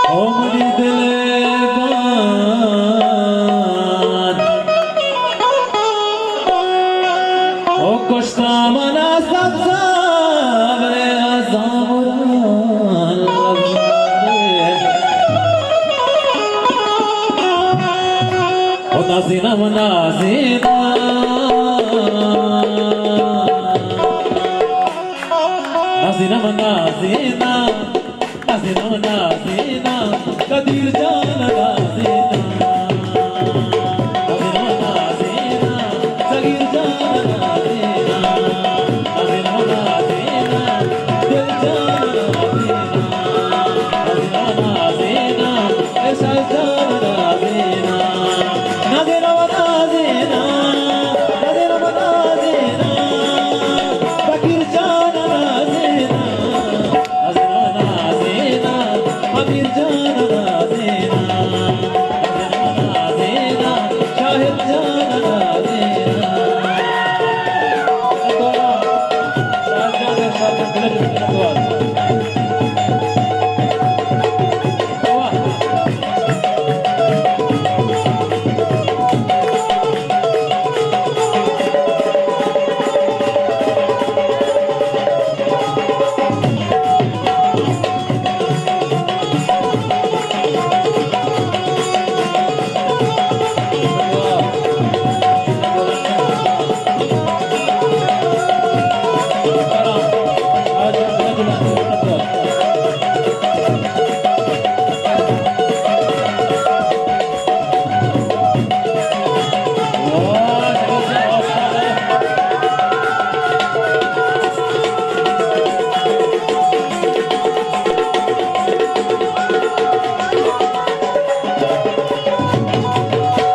او منی دل ءِ بان، او کشتا منا سبزا برے زامران لبزارے۔ او نازینم، نازینم، نازینم، نازینم۔ نازینم، نازینم، قدیر جان نازینم۔ نازینم، نازینم، صغیر جان نازینم۔ نازینم، نازینم، دل جان نازینم۔ نازینم، نازینم، ارشاد جان نازینم۔ نازینم، نازینم، نازینم، نازینم، فقیر جان نازینم۔ نازیناں، نازیناں، امیر جان نازیناں۔ نازیناں، نازیناں، شاہد جان نازیناں۔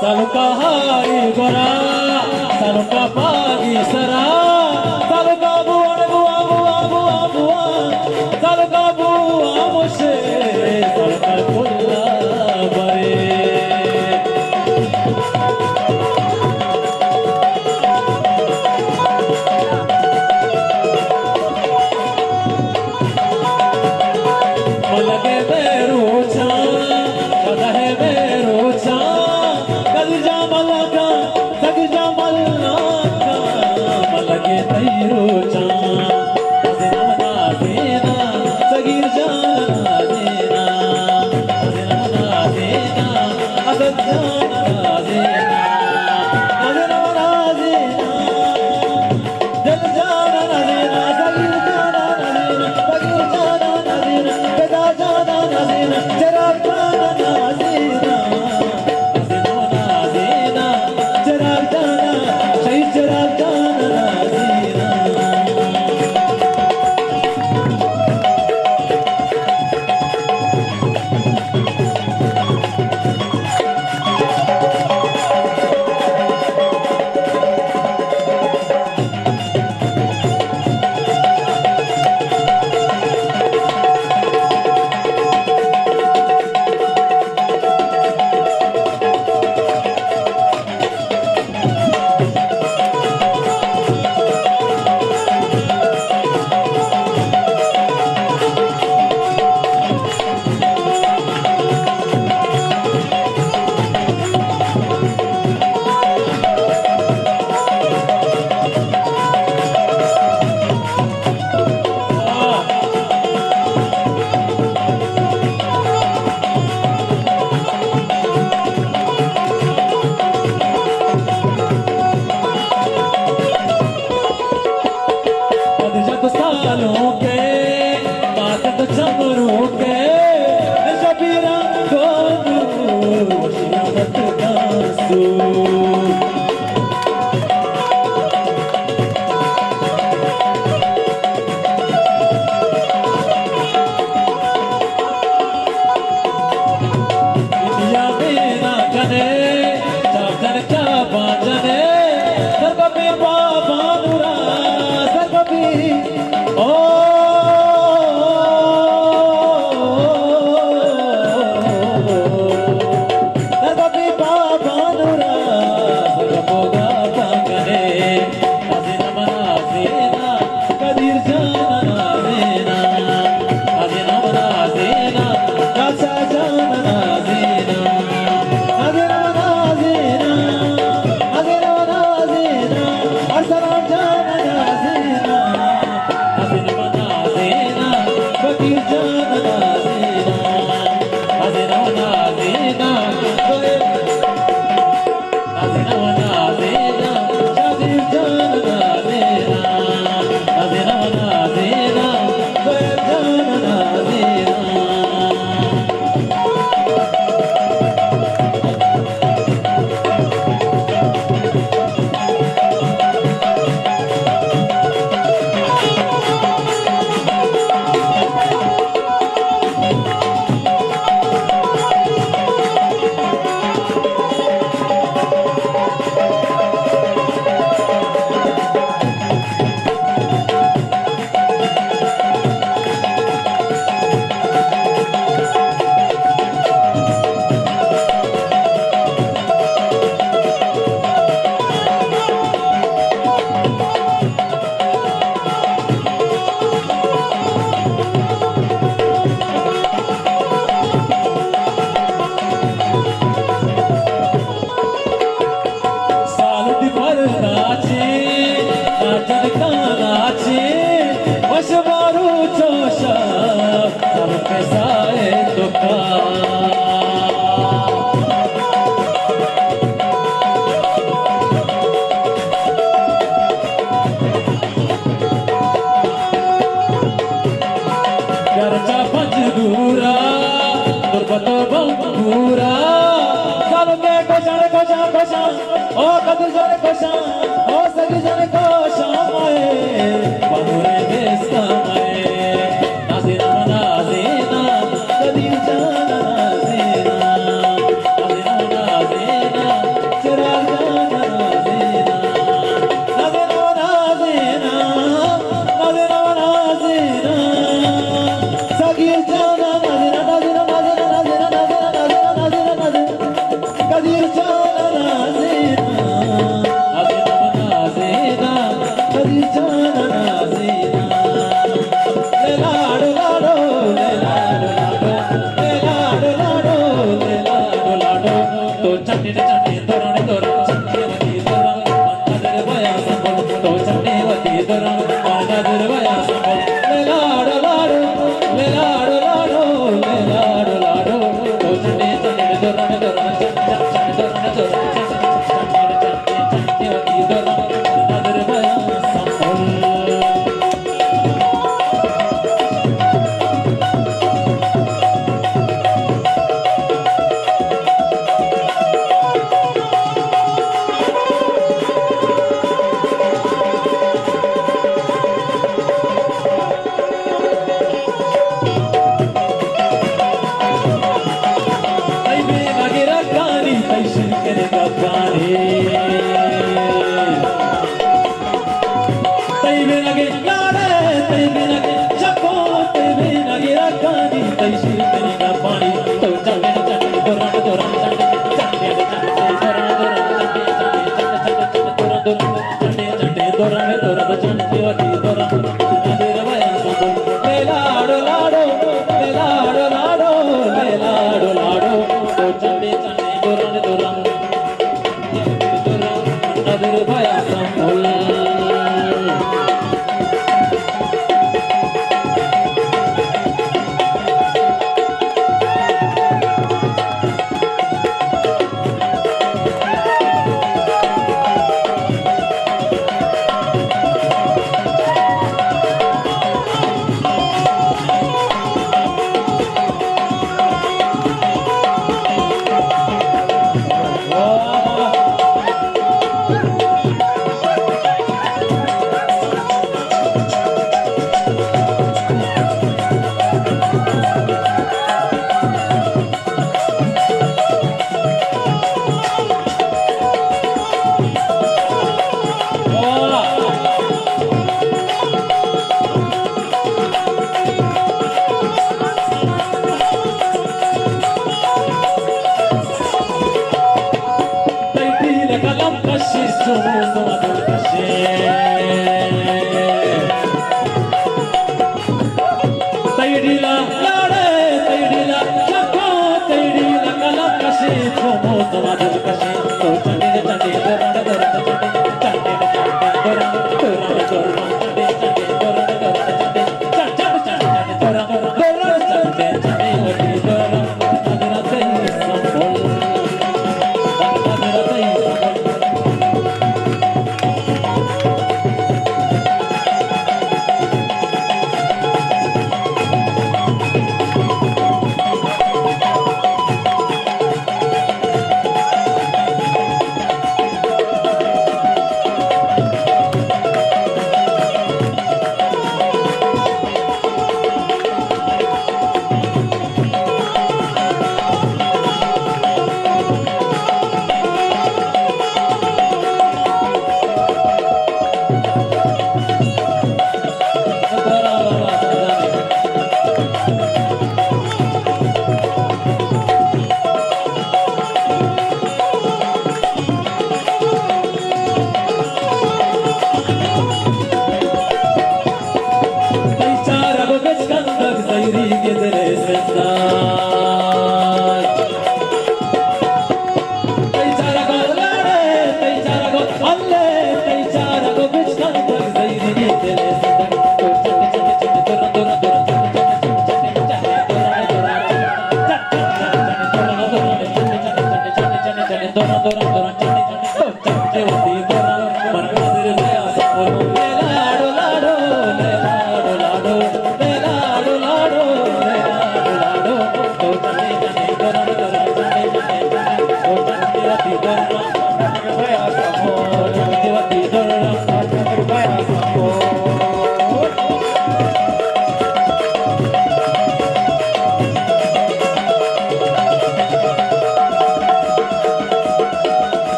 سلوکا ہاری گورا، سلوکا پاگی سرا، سلوکا بوان بوا بوا بوا بوا، سلوکا بوا مشے، سلوکا کلا برے۔ ملگے بے روچاں، شدہ بے روچاں، کدی جا ملگا، کدی جا ملگا، ملگے تئی روچاں۔ نازیناں، نازیناں، صغیر جان نازیناں۔ نازیناں، نازیناں، اسد جان نازیناں۔ نازیناں، نازیناں۔ دل جانا نازینا، دلیل جانا نازینا، فقیر جانا نازینا، فدا جانا نازینا، چراغ جانا نازینا، نازینا، نازینا، چراغ جانا، شہید چراغ جانا نازینا۔ سال دی پردا چے، ناچن کانا چے، وش مارو چو شب، سب کے سائے تو کا۔ گرچا پنجگورا، تربت و بمبورا، سالو کے کشان، کشان، کشان، او کدو جان کشان، او سگی جان کشان، مائے، بانورے بیستا مائے، نازینا، نازینا، قدیر جان نازینا، نازینا، نازینا، چراغ جان نازینا، نازینا، نازینا۔ تئی بینگ رکانی، تئی شنکر گپانی۔ تئی بینگ لاڑے، تئی بینگ چکو، تئی بینگ رکانی، تئی شنکر گپانی۔ تو چنڈے چنڈے دوران دوران چنڈے، چنڈے چنڈے دوران دوران چنڈے، چنڈے چنڈے چنڈے دوران دوران چنڈے، چنڈے چنڈے دوران دوران چنڈے، وتی دوران۔ تئی ڈیل قلم کشی، چو موسم دل کشی۔ تئی ڈیلا لاڑے، تئی ڈیلا چکو، تئی ڈیلا قلم کشی، چو موسم دل کشی۔ تو چنڈے چنڈے دوران دوران چنڈے، چنڈے چنڈے دوران دوران چنڈے، چنڈے چنڈے دوران دوران چنڈے، چنڈے چنڈے دوران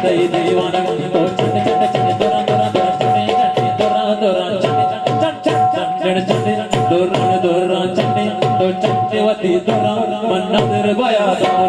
تئی دیوانگ تو چنڈ چنڈ چنڈ، دوران دوران دوران چنڈ چنڈ، دوران دوران چنڈ چنڈ، دوران دوران چنڈ تو چنڈ وتی دوران من نظر بیا۔